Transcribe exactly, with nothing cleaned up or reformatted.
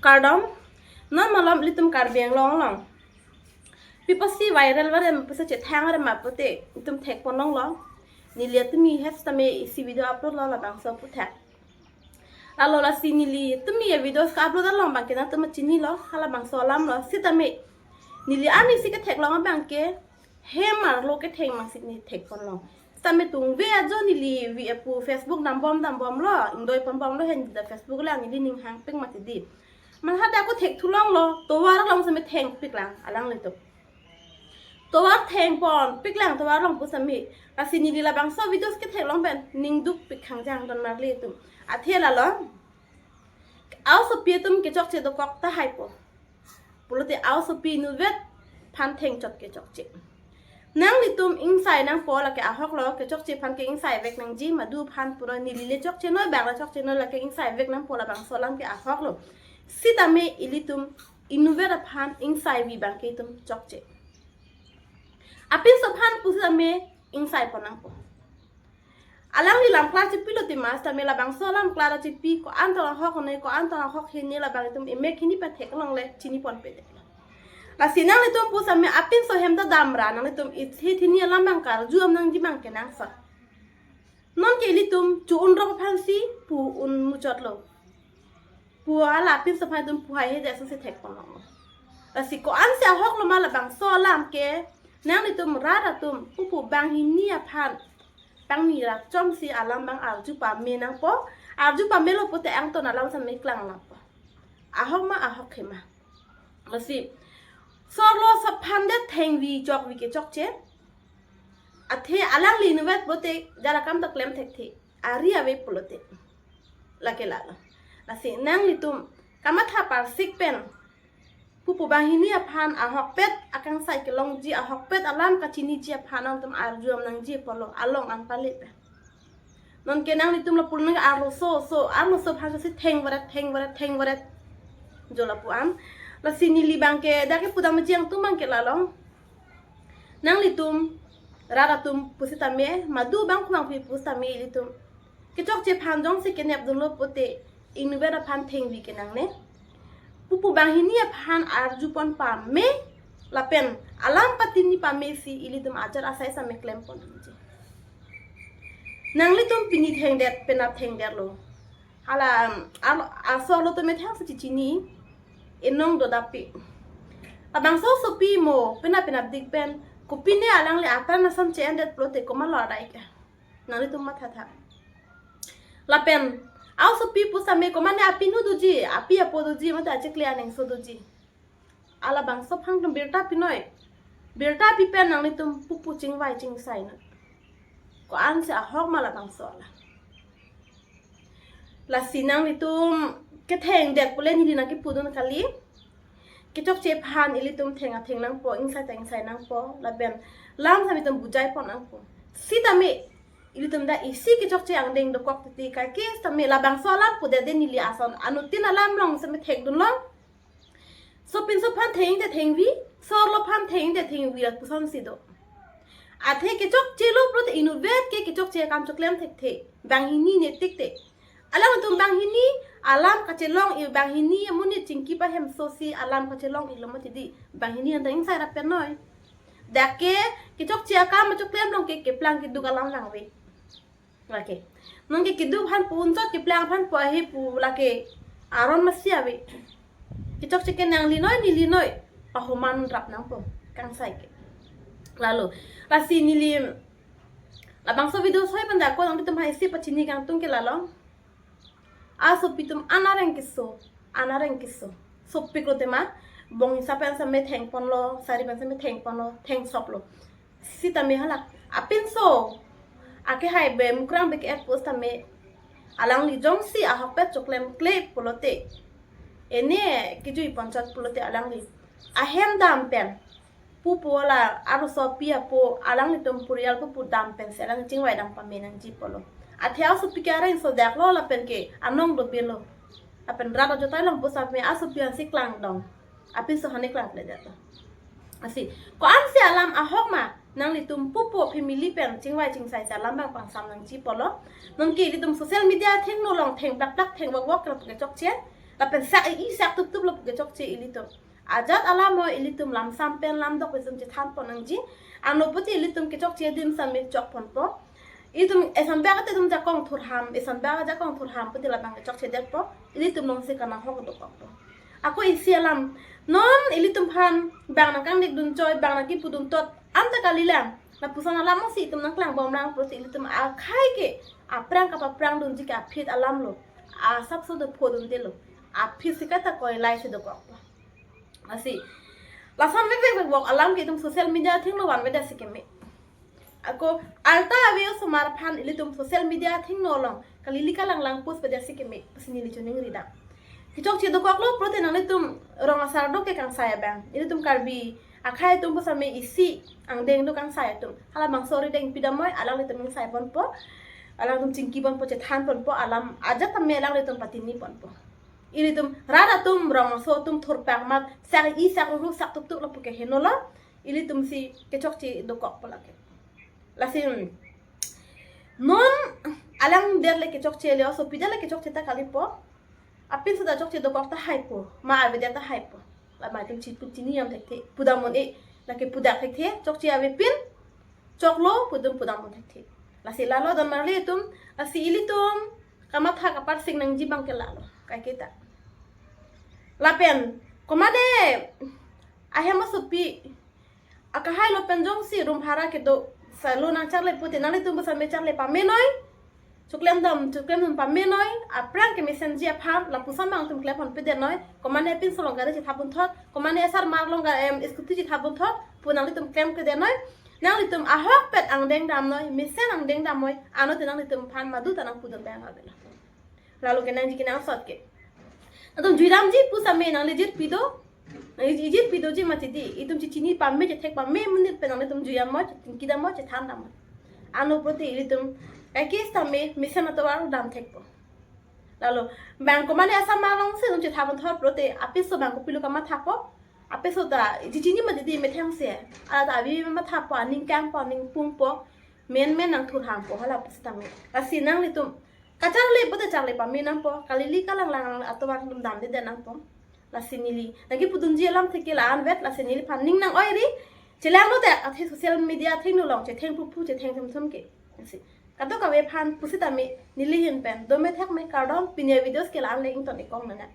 Kardom, non malom ilitum Karbi Anglong along pi apotsi viral varem pusi chethang varem ma pute itum thekpon longlo. Neli atumi hes tame isi video upload lo labangso aputhak. Lalo lasi neli atumi a-videos ka-upload along abangke nangtum chinilo, halabangso alam lo. Sitame neli arni si ketheklong abangke hem arlo ketheng mang si neli thekpon long. Sitame tungve ajo neli vi apu Facebook dambom dambomlo, ingdoi ponbomlo, hen da Facebook lang neli ning hangpik mati di. Malha da ako thekthulonglo, tovar along sitame thengpiklang alanglitum. Tovar thengponpiklang, tovar along pusitame. Lasi neli labangso videos ketheklong pen ning dukpik khangjang don marli atum. Athe lalo, a-osopi atum kechokche dokok tahai po. Pulote a-osopi inutvet aphan thengchot kechokche. Nanglitum ingsai nangpo, lake ahok lo, kechokche aphan ke ingsai vek nangji, madu aphan pura neli le chokche noi, bang le chokche noi, lake ingsai vek nangpo, labangso alam ke ahok lo. Sitame ilitum inutvet aphan ingsaivi abangke itum chokche. Apinso aphan pusitame ingsai pon nangpo. Alangli lam klar chipilo tema sitame labangso lam klar chipi, ko-an tong ahok ne, ko-an tong ahok hini, labang itum emek hini pathek longle chini ponpe detlo. Lasi nanglitum pusitame apinso hem ta damra, nanglitum ithi thini alam abang karju am nangji abangke nangsot. Nonke ilitum chu-un rok aphansi pu-un muchotlo. Pu hala apinso aphan itum pu haihe jaso si thekpon longlo. Lasi ko-ansi ahok lo ma labangso alam ke, nanglitum rat atum pupu banghini aphan pangni rap chomsi alam abang arju pame nangpo, arju pamelo pute angton alam sitame klang nangpo. Ahok ma ahokhe ma. Lasi sorlo sop aphan det thengvi chokvi kechokche. Athe alangli inutvet pulote jala kam ta klem thekthe. Ari ave pulote. Lake lalo. Lasi nanglitum kamatha parsik pen pupu banghini aphan ahokpet akangsai kelongji, ahokpet alam kachiniji aphan nangtum arju am nangji apotlo, along an pale pen. Nonke nanglitum lapu nang arloso, so, arloso aphan si thengvaret, thengvaret, thengvaret. Jo lapu an. Lasi neli abangke dak kepudam ajang atum abangke lalo. Nanglitum rat atum pusitame, madu bangkhu bangphi pusitame ilitum kechokche aphan jongsi kenep dunlo pute inutvet aphan thengvi kenangne. Pupu banghini aphan arju pon pame lapen alam patini pamesi ilitum ajat asai sitame klem pon nangji. Nanglitum pini thengdet penap thengdetlo. Hala, um, al-, aso lo tame thang si chichini, enong dodapi. Labangso osopi mo penap penapdik pen kopine alangli atan asam che-endet pulote komatlo arai ke. Nanglitum mathatha. Lapen a-osopi pusitame komane api nu doji, api apo doji, mate achikli anengso doji. Halabangso aphan tum birta pinoi. Birta pi pen nanglitum pupu chingvai chingsai noi. Ko-ansi ahok ma labangso alam. Lasi nanglitum kethengdet pule neli nangkepudun kali. Kechokche aphan ilitum theng atheng nangpo, ingsai ta ingsai nangpo, lapen lam sitame itum bujai pon nangpo. Sitame ilitum ta isi kechokche angdeng dokok titi kaike sitame labangso alam pudet de neli ason anuttin alam along sitame thekdunlong. Sopinso aphan thengte thengvi, sorlo aphan thengte thengvi lapuson si do. Athe kechokche lo pulote inutvet ke kechokche akam choklem thekthe. Banghini ne tikte. Alangtum banghini alam kachelong-i, banghini amonit chingki pahemso si alam kachelong-ilo mati di. Banghini anta ingsai rap pen noi. Dak ke kechokche akam choklem along ke keplang keduk alam lang ave. Lake. Nonke keduk aphan pu unsot, keplang aphan pu ahi pu lake aron masi ave. Kechokche ke nangli noi, neli noi. Pahoman rap nangpo. Kangsai ke. Lalo. Lasi neli labangso video soi pen dak ako nanglitum hai si pachini kangtung ke lalo. A-osopi atum an areng keso, an areng keso. Sopik lo tema, bong hisap pen sitame thengponlo, sari pen sitame thengponlo, thengsoplo. Sitame hala, apinso akehai be mukrang be ke-et pusitame, alangli jongsi ahokpet choklem kle pulote, ene kejui ponchot pulote alangli ahem dam pen, pupu hala arloso api apo, alanglitum purial pupu dam pensi alang chingvai dam pame nangji apotlo. Athe a-osopi ke areng so dak lo lapen ke anong dobelo. Lapen rat ajotai along pusitame a-osopi ansi klangdong. Apinso hane klangkledetlo. Lasi, ko-ansi alam ahok ma, nanglitum pupu family pen chingvai chingsai si alam abang pangsam nangji apotlo. Nonke ilitum social media thengno along theng plak plak theng vok vok ke lapu kechokche. Lapen sak i sak tup tup Chokche ilitum. Ajat alam o ilitum lamsam pen lamdok pen itum chethan pon nangji. Ano puti ilitum kechokche adim sami chok ponpo. Itum esambe ate itum jakong thurham, esambe jakong thurham puti labang kechokche detpo. Ilitum alongsi kanang hok dokokpo. Ako isi alam. Non ilitum aphan bang nangkangnek dun choi, bang nangkipu dun tot. Anta kalilang. Lapuson alam si itum nangklang bom lang puti ilitum akhai ke. Aphrang kapaprang dunji ke aphi alam lo. Asapso dopho dundelo. Aphi si kata koilai si dokokpo. Lasi. Lason vek vek vek bok alam ke itum social media athengno vanvedet si keme. Ako alta ave osomar aphan ilitum social media athengno along kalili kalanglang post pedet si keme pusi neli choningri dam. Kechokche dokoklo pulote nanglitum rong asar do ke kangsai abang. Ilitum Karbi akhai atum pusitame isi angdeng do kangsai atum. Halabangso arideng pidamnoi alanglitum ingsai ponpo. Alangtum chingki ponpo, chethan ponpo, alam ajat tame alanglitum patini ponpo. Ilitum rat atum, rongso atum thurpak mat, sak i sak ru sak tuktuk lapu ke henolo, ilitum si kechokche dokokpo lake. Lasi, non alangdet le kechokche le oso pidet le kechokche ta kalipo. Apinso ta chokche dokok tahaipo, ma avedet tahaipo. Lama itum chit chini yam thekthe, pudam un-e, lake pudak thekthe, chokche avepin, choklo, pudum pudam un thekthe. Lasi lalo don marli itum, lasi ilitum, kamatha kaparsing nangji abang ke lalo, kaiketa. Lapen, komane, ahem asopi, akahai lo pen jongsi room bhara kedo, salo nangcharle puti, nanglitum pusitame charle pamenoi, chuklem dam, chuklem dam pamenoi, aphrang kemesenji aphan, lapuson abang itum klem pon pedetnoi, komane pinso along gari chethap un thot, komane asarmar along ga-, em, scooty chethap un thot, pu nanglitum klem pedetnoi, nanglitum ahokpet angdeng damnoi, mesen angdeng damnoi, ano te nanglitum aphan madu ta nangpudun abang avelo. Lalo ke nangji kenangsot ke. Nangtum juidamji pusitame nangli jirpi do. Nangli ji-, jirpi doji mati di. Itum chechini pame chethek pame amonit pen nanglitum juidamnoi, chingki damnoi, chethan damnoi. Ano pulote ilitum kaiketa me mesen atovar dam thekpo. Lalo bang komane asarmar alongsi itum chethap un thot pulote apiso bang kopilo kamathapo. Apiso ta chechini mati di methang se. Ala ta avi mathapo, aning kangpo, aning pungpo. Men men nangthurhampo hala pusitame. Lasi nanglitum kacharli pulote charli pame nangpo, kalili kalanglang atovar atum damdedet nangpo. Lasi neli nangkipudunji alam theke la-an vet, lasi neliphan ning nang-oiri. Chelanglo te athe social media athengno along chetheng phuphu chetheng thumthum ke. Lasi kadokave aphan pusitame neli ahin pen dome thekme, kardom, pini avideos ke la-an le ington-ik kong nana.